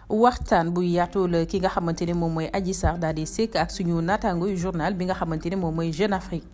waxtaan bu yaatu la ki nga xamante ne moom mooy Adji Sarr daal di sekk ak suñu naataango yu journal bi nga xamante ne moom mooy Jeune Afrique.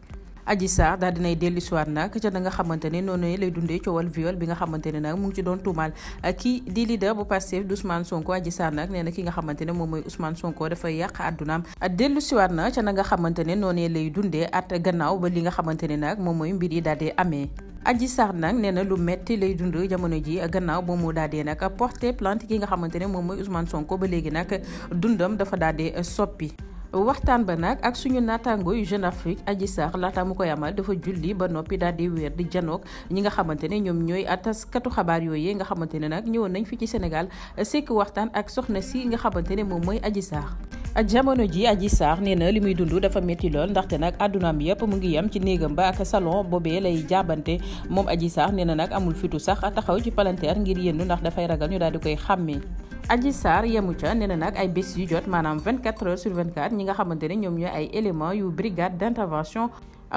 Adji Sarr daal dinay dellu siwaat nag ca da nga xamante ne noonu lay dundee coowal viol bi nga xamante ne nag mu ngi ci doon tuumaal kii di leader bu Pastef di Ousmane Sonko. Adji Sarr nag nee na ki nga xamante ne moom mooy Ousmane Sonko dafay yàq àddunaam dellu siwaat na ca na nga xamante ne noonu lay dundee at gannaaw ba li nga xamante ne nag moom mooy mbir yi daal di amee. Adji Sarr nag nee na lu metti lay dund jamono ji gannaaw ba mu daal di nag porter plainte ki nga xamante ne moom mooy Ousmane Sonko ba léegi nag dundam dafa daal di soppi. waxtaan ba nag ak suñu naataango yu Jeune Afrique. Adji Sarr laata mu koy amal dafa julli ba noppi daal di wéer di janoog ñi nga xamante ne ñoom ñooy taskatu xabaar yooyu nga xamante ne nag ñëwoon nañ fi ci Sénégal sekk waxtaan ak soxna si nga xamante ne moom mooy Adji Sarr. jamono ji Adji Sarr nee na li muy dund dafa métti lool ndaxte nag àddunaam yëpp mu ngi yem ci néegam ba ak salon boobee lay jaabante moom Adji Sarr nee na nag amul fitu sax taxaw ci palanteer ngir yëndu ndax dafay ragal ñu daal di koy xàmmee. Adji Sarr yemu ca nee na nag ay bés yu jot maanaam 24 heures sur 24 ñi nga xamante ne ñoom ñooy ay éléments yu brigade d'intervention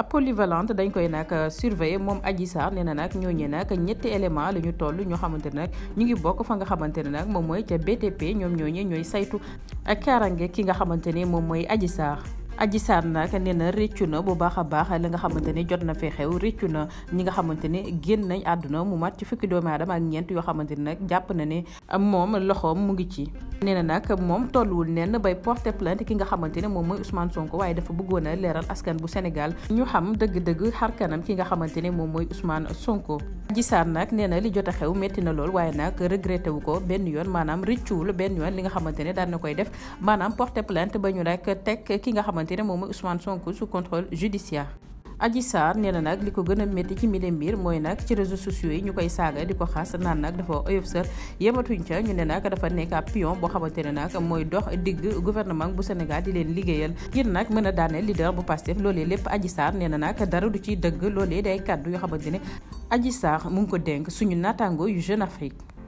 polyvalente dañ koy nag surveiller moom Adji Sarr nee na nag ñooñee nag ñetti élément la ñu toll ñoo xamante ne nag ñu ngi bokk fa nga xamante ne nag moom mooy ca BTP ñoom ñooñee ñooy saytu ak kaarange ki nga xamante ne moom mooy Adji Sarr. Adji Sarr nag nee na réccu na bu baax a baax la nga xamante ne jot na fee xew réccu na ñi nga xamante ne génn nañ àdduna mu mat ci fukki doomi aadama ak ñeent yoo xamante ne nag jàpp na ne moom loxoom mu ngi ci. nee na nag moom tolluwul nenn bay porter plainte ki nga xamante ne moom mooy Ousmane Sonko waaye dafa bëggoon a leeral askan bu Sénégal ñu xam dëgg-dëgg xar kanam ki nga xamante ne moom mooy Ousmane Sonko. Adji Sarr nag nee na li jot a xew métti na lool waaye nag regretté wu ko benn yoon maanaam rëccuwul benn yoon li nga xamante ne daan na koy def maanaam porter plainte ba ñu rek teg ki nga xamante ne moom mooy Ousmane Sonko sous contrôle judiciaire. Adji Sarr nee na nag li ko gën a métti ci mille mbir mooy nag ci réseaux sociaux yi ñu koy saaga di ko xas naan nag dafa oyof sër yematuñ ca ñu ne nag dafa nekk ab pion boo xamante ne nag mooy dox digg gouvernement bu Sénégal di leen liggéeyal ngir nag mën a daaneel leader bu Pastef loolee lépp Adji Sarr nee na nag dara du ciy dëgg loolee day kàddu yoo xamante ne Adji Sarr mu ngi ko dénk suñu naataango yu Jeune Afrique.